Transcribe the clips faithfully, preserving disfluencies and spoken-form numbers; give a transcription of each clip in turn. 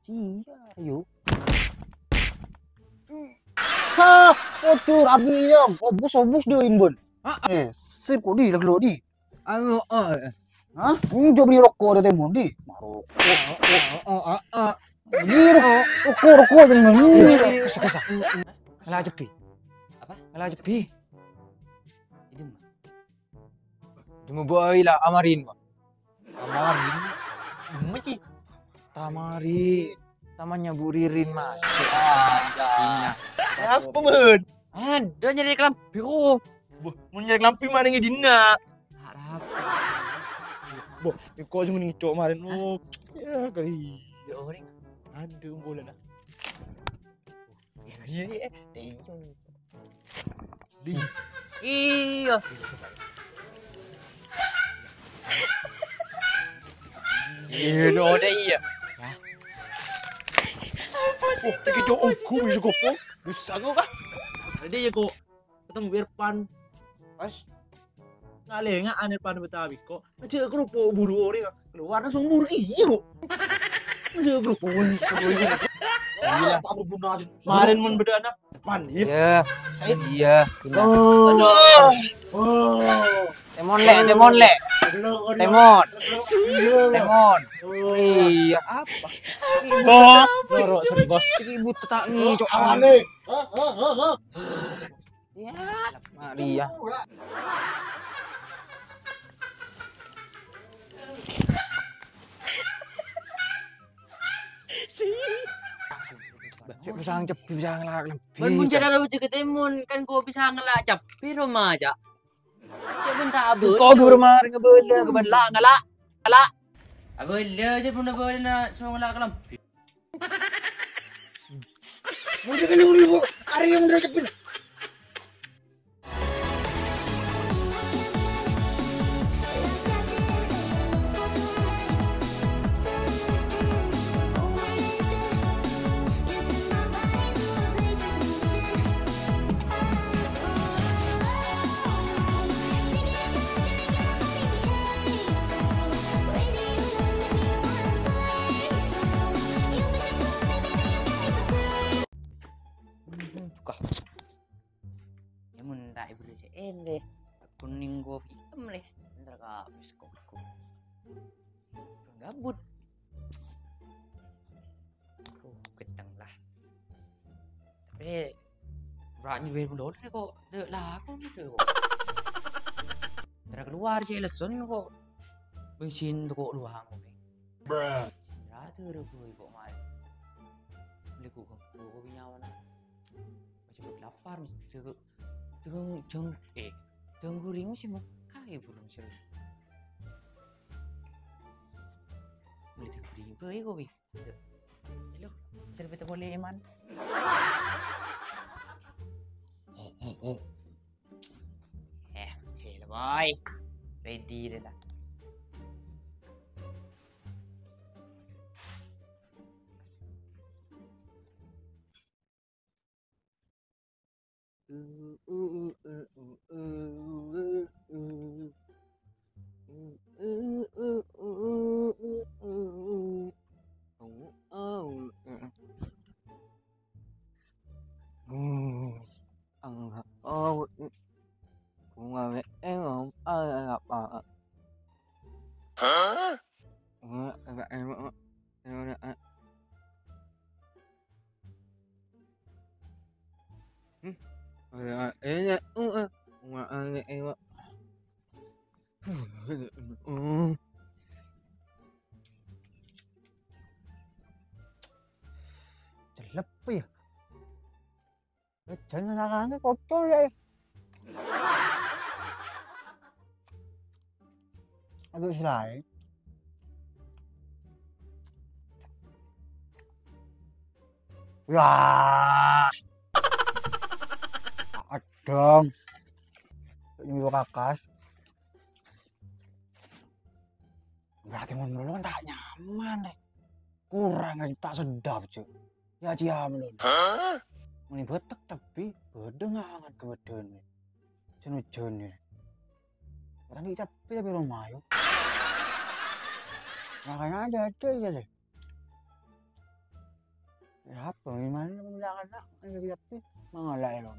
Iyâ, ayo. Ha, kotor, api yang. Obus, obus, deh, Imbon. Ah, ah. Eh, sip, kok di, lagi lo di. Ayo, ah, eh. Hah? Ini coba beli rokok ada Temon di. Marokok. Ah, ah, ah, ah, ah. Di rokok, rokok, rokok, Temon. Iya, iya. Kesa, kesa. Ngala ceppi. Apa? Ngala ceppi. Ini mah. Cuma bawa lah, amarin, Pak. Tamarin. Meci. Tamarin. Tamannya Bu Ririn, Mas. Ada. Apa, Bun? Ada nyari kelambi, oh. Wah, mau nyari kelambi mana yang dina? Harap. Boh, kok cuma ngecok kemarin. Oh, ya kali. Ya, orang. Aduh, bola dah. Iya, iya, iya. Iya. Iya, udah iya. Oh, iki cowok onggu bisa gopo. Bisa kok, Kak. Tadi ya kok ketemu Irfan. Pas ngalenga ane Irfan Betawi kok. Aja kerupuk buru ore keluar langsung buru iya kok. Aja kerupuk buru. Iya. Kemarin mun beda anak Irfan, iya. Iya. Said. Iya. Oh. Aduh. Oh. Temon le, temon le. Temon. Iya. Temon. Oh. Iya. Apa? Bos. Loro seri bos. Iki buta tak ngi, cok. Awale. Hah, hah, hah, hah. Ya, Maria. Cek pisang cebi, pisang lak lebbi. Mun, mun cara lu cek temun, kan kok bisa ngelak cebi roma, Cak. Cek pun tak abut. Kok guru mari ngebela, ngebela, ngelak, ngelak. Abela, cek pun abela, so ngelak kelambi. Mundur ke dulu, Bu. Hari yang udah cepet. Buka. Ya, mun ta' ibu se ende, kuning go film le, entar ka bioskop. Gabut. Aku gedeng lah. Tapi, ora nyuwun dolar kok, de' laku de' kok. Entar keluar sih lesun kok. Bensin toko luang kok. Bruh. Rata ro gue kok mai. Beli kok, kok, kok nyawa na. Masih lapar, masih jeng, jeng, eh, jeng guring sih mau. Kayak burung sih. Beli jeng guring, gue kok, wi. Halo, bisa lebih tepuk lima. Ho, ho, ho. Eh, sila, boy. Ready deh lah. Hah? Hmm? Celep ya. Jangan nangangnya kotor ya. Aduh, selain. Wah. Adem. Ini kakas. Berarti mun melulu kan tak nyaman deh. Kurang aja tak sedap, Cuk. Ya, ciam lu. Hah? Muni betek tapi beda ngangat ke badan. Jen hujan ya. Orang ini tapi tapi rumah yuk. Makanya ada aja ya deh. Apa gimana mau jangan nak? Ini tapi mangala ya lo.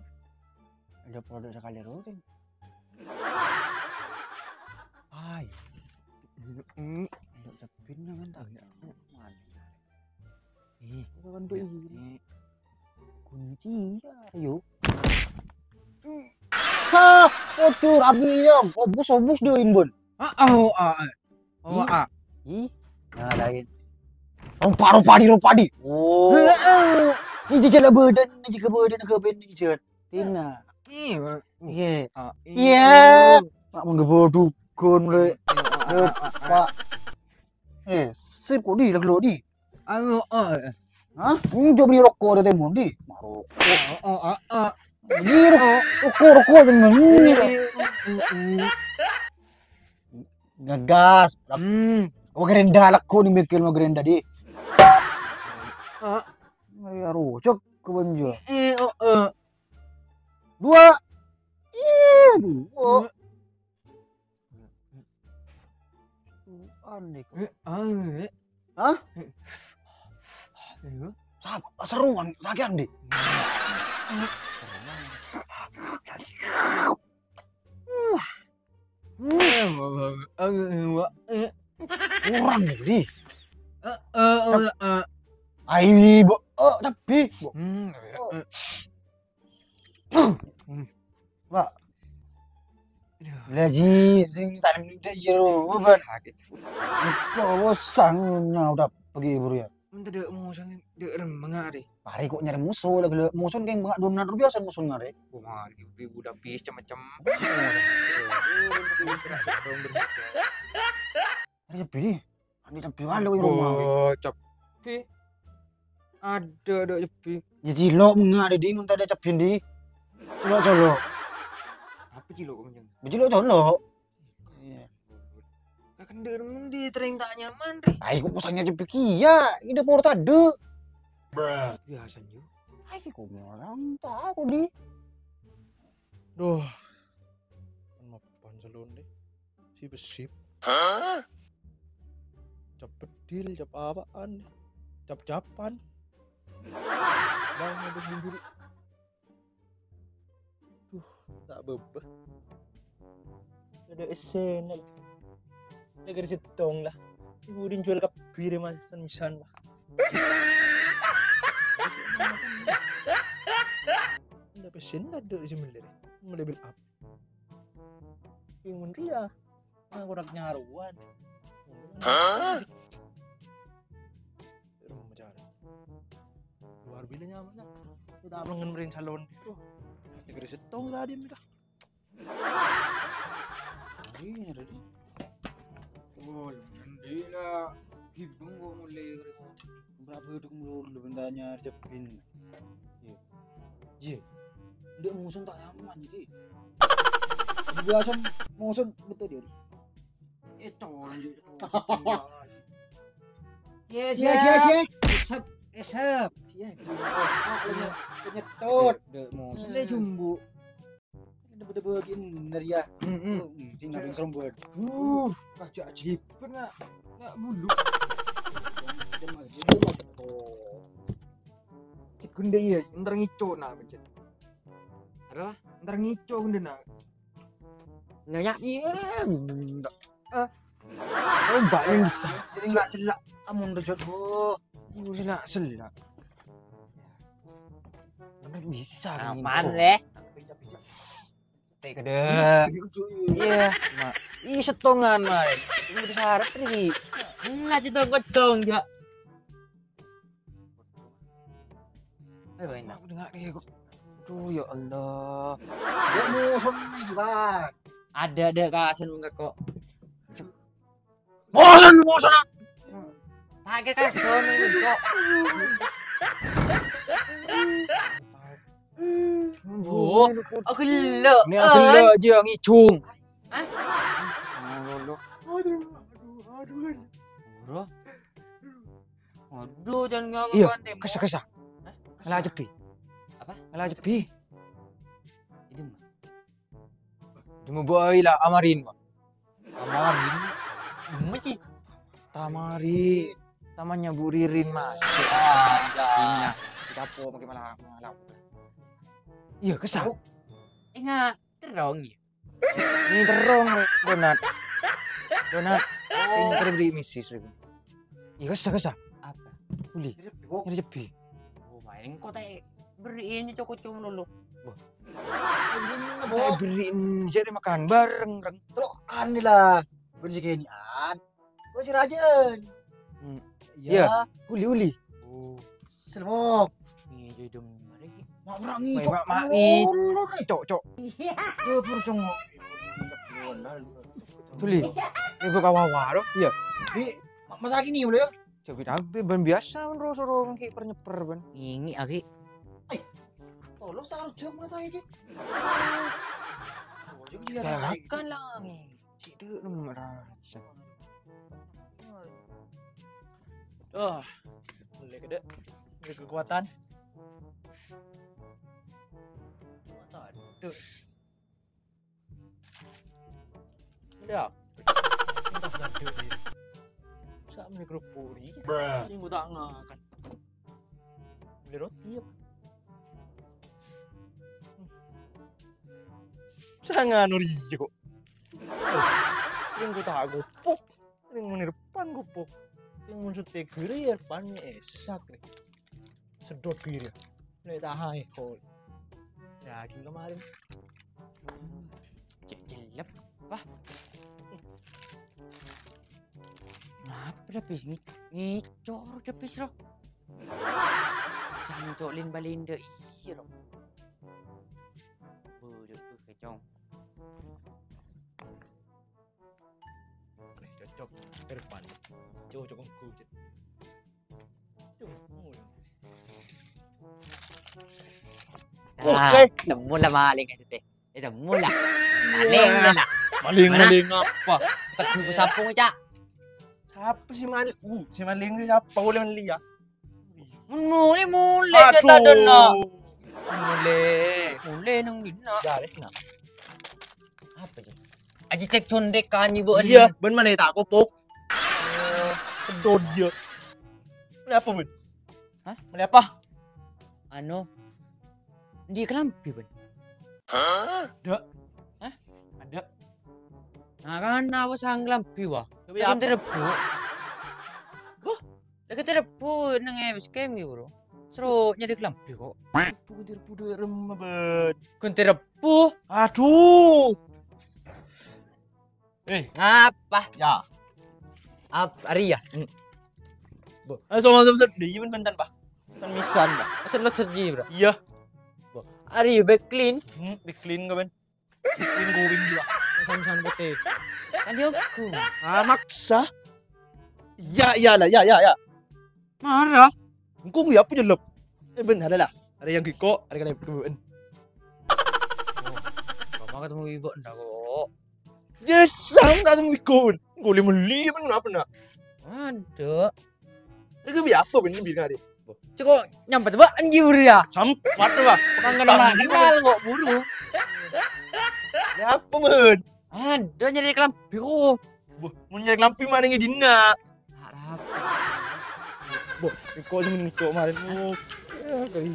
Ada produk sekali rutin. Ay. Ini ada cepin kan tak? Mana? Ih, itu kan tuh ini. Kunci ya, yo. Ha, kotor abi yang. Obus obus deh inbon. Ah, ah, oh, ah, ah. Oh, ah. Ih, nah lain. Rupa-rupa di, rupa di. Oh. Heeh. Ini jalan badan, ini juga badan, ke ben ini jalan. Tina. Iya, Pak. Iya. Ah, iya. Iya. Mak menggebu dukun le. Iya, ah, ah, ah, ah. Pak. Eh, sip kok di, lagu di. Ayo, ah, eh. Hah? Ini coba beli rokok ada temu di. Mak rokok. Ah, ah, ah, ah. Beli rokok, rokok, rokok temen. Iya. Ngegas. Hmm. Oh, gerenda laku nih mikir mau gerenda di. Ah. Mari aru, cok ke bonjo. Eh, oh, eh. Dua. Iya, dua. Aneh kok. Eh, ah, eh. Hah? Eh. Ayo. Sapa? Seruan, sakian di. Eh, eh, eh, eh. Orang di. Eh, eh, eh, eh. Ai, bo, oh, tapi, bo. Hmm, eh, eh. Pak. Aduh. Lah, Ji, sing tanam ndak jero, Ban. Sakit. Kok bosan nyawa udah pergi buru ya? Mun tadha' muso, tadha' remmeng arè. Pare kok nyarè muso, la gella' muso keng bengak dua belas rupiah san muso ngarè. Wah, mari, bi-, udah bis cem-cem. Arè sepi di. Arè sepi wae lho, roma. Oh, sepi. Ada, ada sepi. Ya, cilok bengak arè di, mun tadha' sepi di. Cilok, cilok. Apa cilok kok, Jeng? Cilok, cilok. Iya. Lah, kendher mendhi tereng ta' nyaman, Rè? Ai, kok posangnya cepet kiya? Ida poro tadha'. Biasa, Jo. Ai, kok orang tahu, di. Duh. Kan mapan salon, deh. Sip-sip. Hah? Cap bedil, cap apaan? Cap-capan. Bang, habis mencuri. Duh, ta' bâbâ. Ada essena. Negeri settong lah. Ibu din jual kabbhi rè, Mas. San misan lah. Ndak pesen ada di sini, Lere. Mulai build up. Yang mun dia. Nah, kurang nyaruan. Hah? Rumah mencari. Luar biasa nyaman, nah. Udah mengen mering salon. Wah, negeri settong tadi, Mika. Iya, tadi. Oh, alhamdulillah. Bingung kok mulai. Berapa itu dulu, lu bentanya ada cepin. Iya. Iya. Ndak muson ta' nyaman, iki. Biasa muson betul dia. Itu, lanjut. Yes, yes, yes, yes. Esep, esep. Iya. Penyetut. Dek, dek, muson. Ini jumbo. Ini bener-bener gini, bener ya. Mm-mm. Oh, sing nabung serem banget. Uh, kagak ajib nak. Nak bulu. Cek gende iya, ntar ngico nak, pencet. Apa? Ntar ngico gende nak. Nanya iya, enggak. Eh. Oh, mbak yang bisa. Jadi nggak celak. Kamu udah jod. Oh, ibu celak, celak. Mana bisa? Apaan, Le? Pijak, pijak. Teh gede. Iya, Mak. Ih, settongan, Mak. Ini udah syarat nih. Nah, itu kocong, ya. Ayo, enak. Aku dengar dia kok. Duh, ya Allah. Ya, musuh nih, Bang. Ada, ada kasan enggak kok. Musuh, musuh, nak. Pakai kasan enggak kok. Oh, aku lo. Ini aku lo aja ngicung. Hah? Aduh, aduh, aduh, aduh. Bro. Waduh, jangan nganggo. Iya, kesa, kesa. Hah? Ngala cepi. Apa? Ngala cepi. Ini mah. Cuma bawa lah amarin, Pak. Amarin. Ini sih. Tamari. Tamannya Bu Ririn, Mas. Ah, iya. Capo makkè malah, malah. Iyâ, kassa'. Oh. Enga', terrong, yâ. Ini terrong, Donat. Donat, pinter beri misis, Rik. Iyâ, kassa', kassa'. Apa? Uli. Nyarè cebbhi. Oh, maèn engko' ta' èberri'i nyoko-nyoko lolo. Wah. Ta' èberri'i, jhâ' makan bareng, Reng. Terro anè la. Bân sè kènè'an. Kok sè rajâân? Hmm. Iyâ. Uli, uli. Oh. Selmok. Iyâ, jhâ' dong, mari. Mak, mak, ngicok. Mak, mak, ngicok. Cok, cok. Iyâ, buru congok. Uli. Ibu kawawa, loh. Iyâ. Di, ma-, masa gini, boleh, ya? Cobi tapi bân biasa, bân, ro-, soro ngi' per-nyeper, bân. Ngi'-ngi' aghi. Ai. Tolos ta' arep jawab ngono ta', Cik? Silakan lah, ngi'. Cik, dek, nomor rasa. Oh, mulai gede. Mulai kekuatan. Aduh. Ya. Entah gaduh ini. Sa' meni kerupuk ini. Bruh. Ini gua tak ngakan. Beli roti ya. Sa' nganu Rio. Ini gua tak gupuk. Ini muni depan gupuk. Ini mun sutè giri ya depan esak nih. Sedot giri ya. Nek tahae, kol. Daging kemarin. Cek jelep, wah. Ngapa dah pis ngi-, ngicor dah pis, roh? Jancok lin balinda iya, roh. Bodoh tuh, kecong. Nih, cocok. Ke depan. Cocok, cocok. Duh, mulai. Ah, oke. Temu lah maling itu teh. Eh, temu lah. Maling lah. Maling, mana? Maling apa? Teguh sapu, Cak. Siapa sih maling? Uh, si maling ini siapa? Boleh meli ya? Mulai, mulai, aduh. Mulai. Mulai nang dina. Jaret, nah. Apa sih? Aji cek condekan ibu. Iya, ben mana tak kopok. Pedot dia. Mulai apa, Ben? Hah? Mulai apa? Anu, di kelambi, Ben. Hah? Ada. Hah? Ada. Nah, kan apa sang kelambi, wah? Tapi lagi apa? Terebu. Wah, lagi terebu nang M S K M gitu, bro. Seru nyari kelambi kok. Bukan terebu dua remah, Ben. Bukan terebu. Aduh. Eh. Ngapa? Ya. Ap-, Ari ya? Hmm. Bo. Ayo, sama-sama sedih, gimana bentan, Pak? Kan misan, Pak. Selot sedih, bro. Iya. Bo. Ari, back clean. Hmm, back clean, kau, Ben. Back clean going juga. Sama-sama putih. Kan dia aku. Ah, maksa. Ya, ya lah, ya, ya, ya. Marah. Engko' ya apa jelep? Eh, ben, ada lah. Ada yang giko, ada yang kebun. Mama ketemu ibu ndak kok. Yes, sang tak ketemu giko. Engko' le meli apa kenapa nak? Ada. Ada yang apa, Ben, bilang hari? Ceko nyampat, Pak, anjir ya. Sampat, Pak. Orang kenal, kenal kok buru. Ya apa, Ben? Ada nyari kelambi kok. Wah, mau nyari kelambi mana yang dina? Harap. Bo, kok cuma ngecok kemarin. Oh, ya, kali.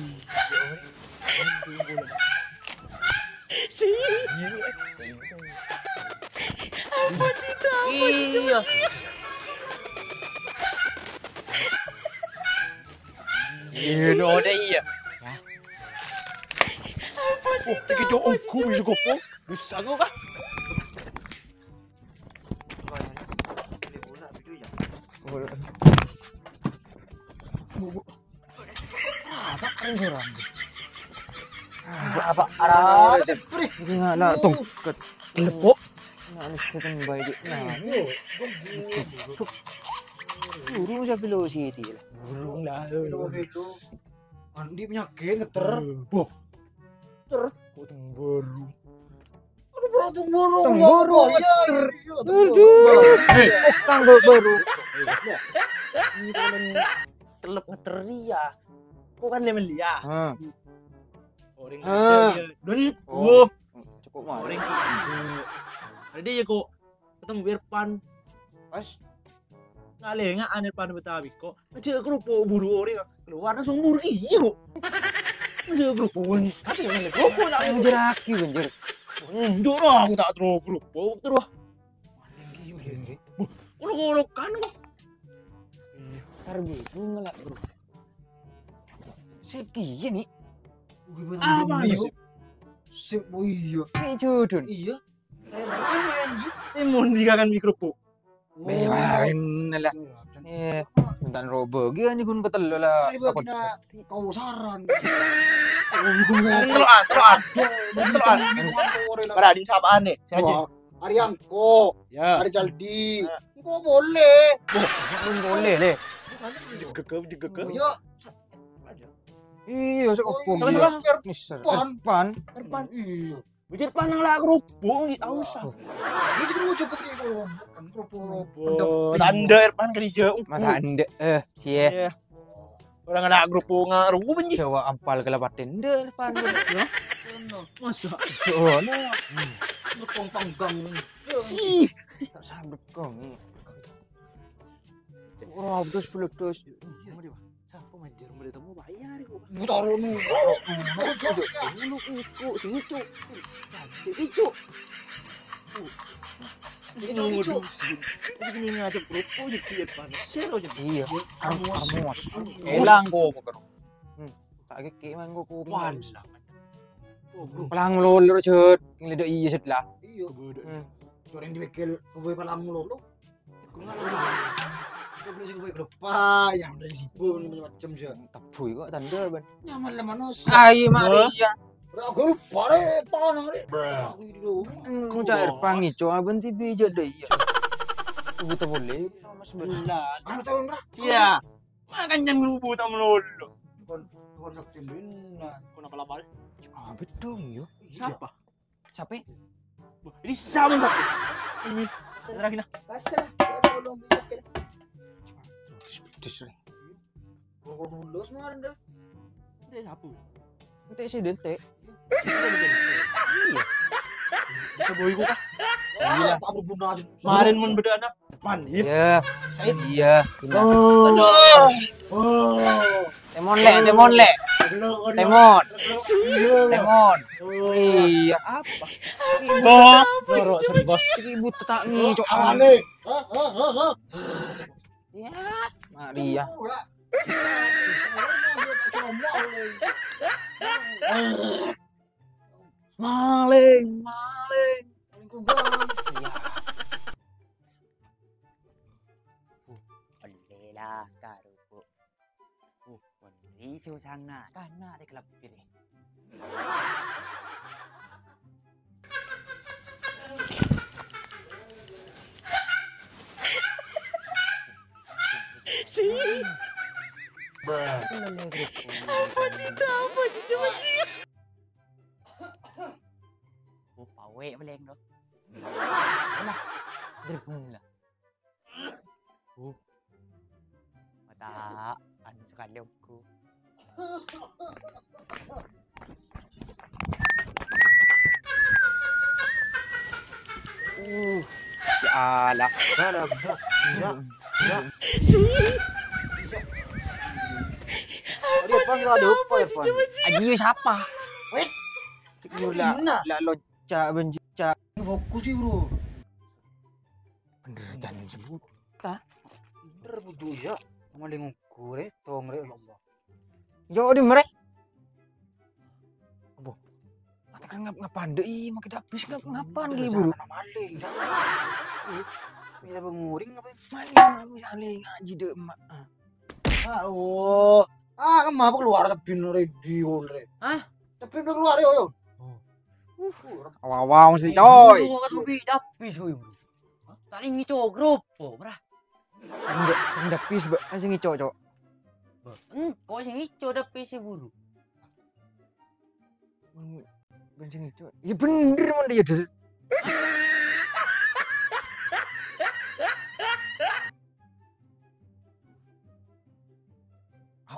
Apa cerita? Iya. Iya, no, ada iya. Apa cerita? Oh, iki cok onggu bisa gopo. Bisa kok, Kak. Apa keren seorang? Apa, apa, arah, apa sih? Ini nggak, nggak, tuh, ke-, telepok. Nggak, ini setan baik, Dik. Nah, ini. Burung siapa lo sih, Dik? Burung lah. Andi penyakit ngeter. Boh. Ter. Kok temburu? Aduh, bro, temburu. Temburu, ya, ngeter. Iya, iya, temburu. Aduh. Eh, kanggo baru. Ini paling celep ngeter ya. Kok kan dia meli ya? Hah. Orang. Hah. Aja dia. Dan, oh. Wah. Cukup mah. Orang. Ada ya kok ketemu Irfan. Pas. Kalènga' anè pan Betawi ko'. Aja' keropok buru orèng kalowar langsung buru iyâ ko'. Aja' keropok, bun. Apa yang keropok tak Banjir aki, banjir. Njur aku tak terus keropok terus. Maling ki, maling ki. Bun, kalau kan ko'. Tar bu, bunga lah, bro. Sip ki, iyâ ni. Apa nih? Sip, oh iya. Ni judun. Iya. Saya berani, anjing. Timun di kakan mikrofon. Be, main lah. Eh, minta robo. Gini kun ketello lah. Ayo, aku bagi na-, kau saran. Telokan, telokan. Telokan. Para di sapaan nih? Saya aja. Wah, hari Angko. Ya. Hari Caldi. Nah. Engko boleh. Wah, boleh, Le. Jegege, jegege. Oh, ya. Iya, sik opo? Sama-sama. Mister Irfan. Irfan. Irfan. Iya. Bocah Irfan nang la kerupuk, nggih, tau usah. Ini sih kerupuk cukup nih, kerupuk. Kan kerupuk, kerupuk. Oh, tanda Irfan kerja. Mata ande, eh, cie. Iya. Orang ada kerupuk ngarupuk, benji. Jawa ampal kelapaten, ndak, Irfan. Ya? Masa? Oh, no. Berkong panggang. Sih. Tak sambut kong, nih. Ora, betus, betus. Iya. Sapa manjur mulai temu bayar iku. Mutaro nu. Dulu iku sing icu. Icu. Icu, icu. Ini ngajak kerupuk jadi panas. Sero jadi. Iya. Armos. Armos. Elang kok, kok. Hmm. Tak keke mangko kopi. Walah. Pelang lolor, Jud. Ngledek iya, Jud, lah. Iya. Hmm. Orang dipikir kebue pelang lolor. Kebue sing kebue kelopa, yang dari situ macam-macam, Jud. Tebu kok tanda, Ban. Nyaman lah manusia. Ai, Maria. Ra aku lupa, Rek. Tanang, Rek. Aku ini dulu. Hmm, cak Irfan ngico, Aban tibi aja deh, iya. Buta boleh, sama sebenarnya. Benar. Aku tahu, Ra. Iya. Makanya ngerubu tak melulu. Kon, kon sakti benar. Kon apa lapar? Ah, betul, yo. Siapa? Siapa? Wah, ini siapa, siapa? Ini. Terakhir, nah. Kasih lah. Ya, tolong bijak, ya. Pedes, Rek. Kalau dulu sebenarnya. Ini siapa? Ente sih, Dente. Iya. Bisa boy gua. Iya. Kemarin mun beda anak. Pan, iya. Iya. Said. Iya. Aduh. Oh. Temon, Lek, temon, Lek. Temon. Temon. Iya, apa? Bos, loro seribu. Cek ibu tetak ngi, cok. Awale. Hah, hah, hah, hah. Ya, Maria. Maling, maling. Iya. Uh, olle la, karo, Bu. Uh, olle susanga. Kana de kelebih de. Ci. Apa cita, apa cita, apa cita? Oh, pawe paling do. Nah, gerbong lah. Uh. Mata anu sekali aku. Uh, ya Allah. Udah, udah, udah. Udah. Udah. Ada apa, nggak ada apa, Irfan? Aji siapa? Weh. Cek yula, la lo Cak, benci, Cak. Fokus sih, Bro. Bener, jangan sebut. Ta? Bener, budu ya. Maling ukur, eh. Tong, re, ya Allah. Yo, di mere. Apa? Mata kan ngap-, ngapan deh? Ih, makin habis ngap-, ngapan gitu, Bro? Maling, jangan. Iya, penguring apa? Maling, aku saling ngaji deh, Mak. Ah, oh. Ah, kemah apa keluar tebin ready, re. Hah? Tebin keluar, yo, yo. Awa-awa mesti, coy. Lu kan hobi dapis, hoy, bro. Tadi ngico grup, bro. Enggak, enggak dapis, Mbak. Kan sing ngico, Cok. Engko sing ngico dapis, buru. Hmm, bukan sing ngico. Ya bener, mon, ya, Del.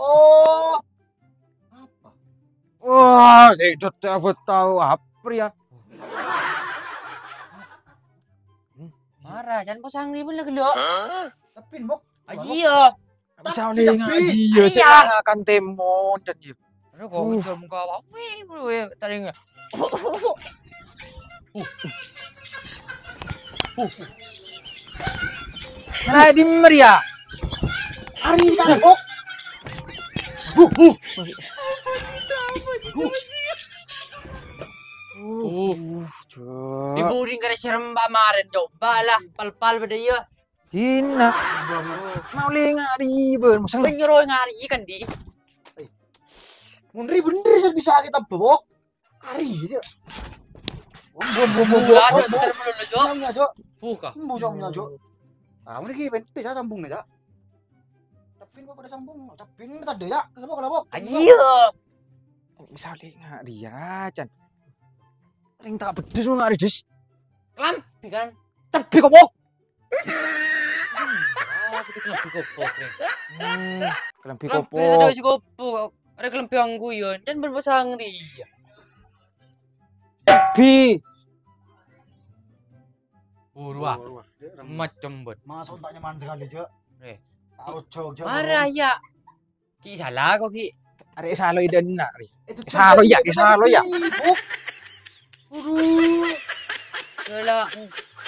Oh. Apa? Wah, tidak dapat tahu apa ya. Marah, jangan pasang ni pun lagi lo. Tapi, Mbok, Iyâ. Bisa oleh ngaji ya, cek ngakan temon dan ya. Aduh, kok Uh. jam kau, wih, wih, wih, tadi nggak. Nah, di meriah. Hari ini kan, Bok. Uh, uh. Uh, Cok. Diburing kare serem, Pak, maren. Coba lah, pal-pal pada iya. Dina. Mau le ngari, ben. Masa Bân nyoro ngari kan, Di? Mun ri bener sih bisa kita bok. Ari, ya. Bom, bom, bom, bom, Mula, bom, Cok, bom. Bentar dulu, Cok. Nyamnya, Cok. Buka. Embu, Cok, nyamnya, Cok. Ah, mriki ben, ya, sambung nih, Cak. Tapi kok pada sambung? Tapi ini tadi, Cak. Kenapa, kenapa? Aji, ya. Kok bisa le ngari ya, Can? Ring tak bedes mau ngari, Des. Kelambi, kan? Tapi kok, Bok? Ah, itu kelambi kopok, nih. Hmm, kelambi Kelambi kopok. Ada si kopok. Ada kelambi angguyon. Dan berpasang dia. Bi. Urwa. Oh, wah, dia rem- Macem, Bot. Masuk tak nyaman sekali, Cok. Eh. Taruh jauh-jauh. Marah, ya. Ki salah kok, Ki. Arek salo ida enak, Ri. Itu Salo, ya, itu salo, ya. Bok. Aduh. Gila.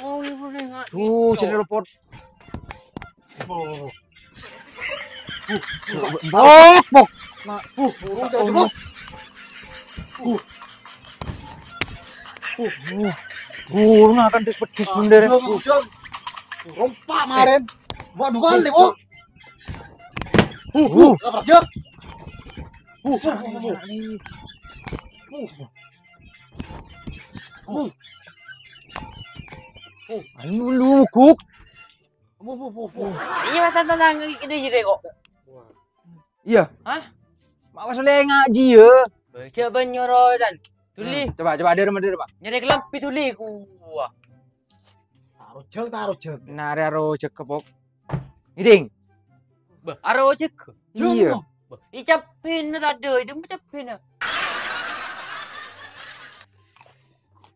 Oh, ini boleh nggak? Tuh, Cok. Channel pot. Oh. Bok, bok. Nah, uh, burung, Cok, Bok. Uh. Uh. Uh. Burung akan des-pedes bener. Jom, jom. Rompak maren. Waduh, kali, Bok. Uh, uh. Apa, Cok? Uh, uh, uh, uh. Uh. Uh. Anu lu, Guk. Wuh, wuh, wuh, wuh. Iya, Mas, tenang, tenang, iki dhewe kok. Iya. Hah? Mak Mas oleh ngaji ya. Baca banyoro, Tan. Tuli. Hmm, coba, coba, ada rumah, ada rumah. Nyari kelambi tuli, kuah. Taruh jel, taruh jel. Nah, ada rojek kepok. Iding. Bah, aro ojek. Iya. Bah, icapin tadi, idem icapin.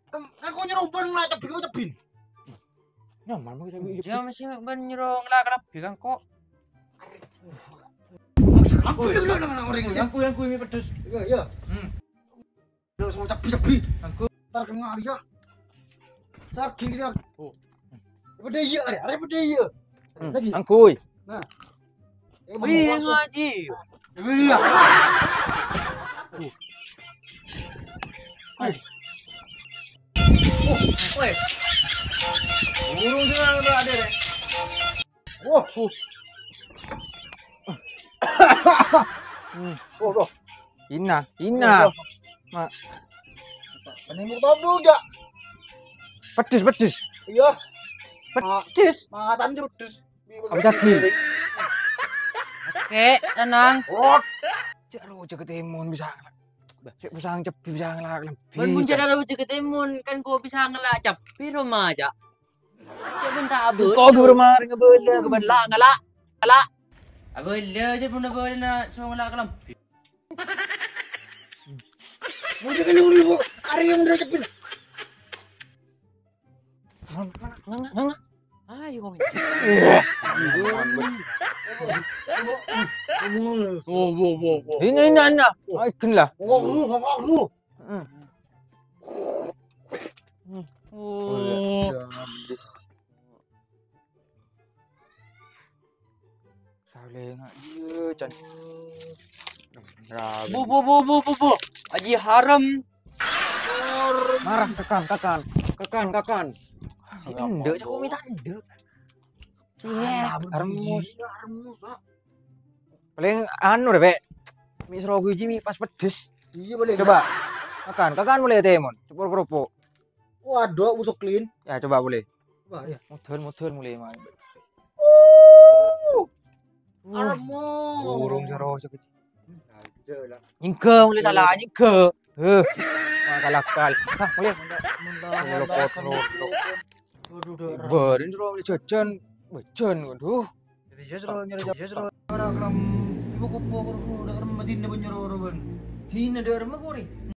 Kan, kan kok nyerobon lah, cepin, kok cepin. Nyaman, Bang, saya Iya, masih ban nyerong lah, kelambi kan kok. Aku, aku, aku, aku, aku, ini pedes. Iya, iya. Hmm. Lo semua cabi-cabi. Aku. Ntar kena dia. Sakit dia. Oh. Apa dia iya, ada, ada apa dia iya? Hmm, lagi. Angkuy. Nah. Eh, Wih, mau masuk. Ngaji. Iya. Woi. Burung sih ada deh. Wah, uh. Hmm. Oh, loh. Ina, ina. Oh, loh. Mak. Ini mau tahu dulu, Jak. Pedes, pedes. Iya. Pedes. Ma-, matan sih pedes. Apa tadi? Oke, tenang. Oh. Cak ro, cak ketimun bisa. Cek bisa ngecepi, bisa ngelak lebih. Ban mun cak ro, cak ketimun, kan kok bisa ngelak cepi, Roma, Cak. Cak ben tak abot. Kok di rumah ngebela, ngebela, ngelak. Ngelak. Abela, cak pun abela, so ngelak kelambi. Mungkin ini, mungkin, Bu. Hari yang udah cepet. Nggak, nggak, nggak, nggak. Ayo, komen. Iya. Wow, wow, wow, wow. Ini, ini, ini. Ayo, lah. Wow, wow, wow, wow. Hmm. Oh. Saling, iya, Chan. Bu, bu, bu, bu, bu, bu. Aji haram. Marah, kakan, kakan. Kakan, kakan. Enggak, cak, kok minta enggak? Iya, Armus. Armus, Pak. Paling anu deh, Pek. Mi sero guji mi pas pedes. Iya, boleh. Coba. Kakan, kakan mulai temon. Cepur kerupuk. Waduh, musuh clean. Ya, coba boleh. Wah, iya. Mudhun, mudhun mulai, Man. Uh. Armo. Burung sero sakit. Ada lah. Nyingga mulai salah, nyingga. Heh. Akal-akal. Hah, mulai. Mun la Lopot, lopot. Aduh, udah. Barin sero mulai jajan. Jajan, waduh. Jadi, ya, sero nyari, ya, sero. Ora kelam. Ibu kupu, kupu, udah rem, dina banyak orang, Ban. Dina ada rem, kori.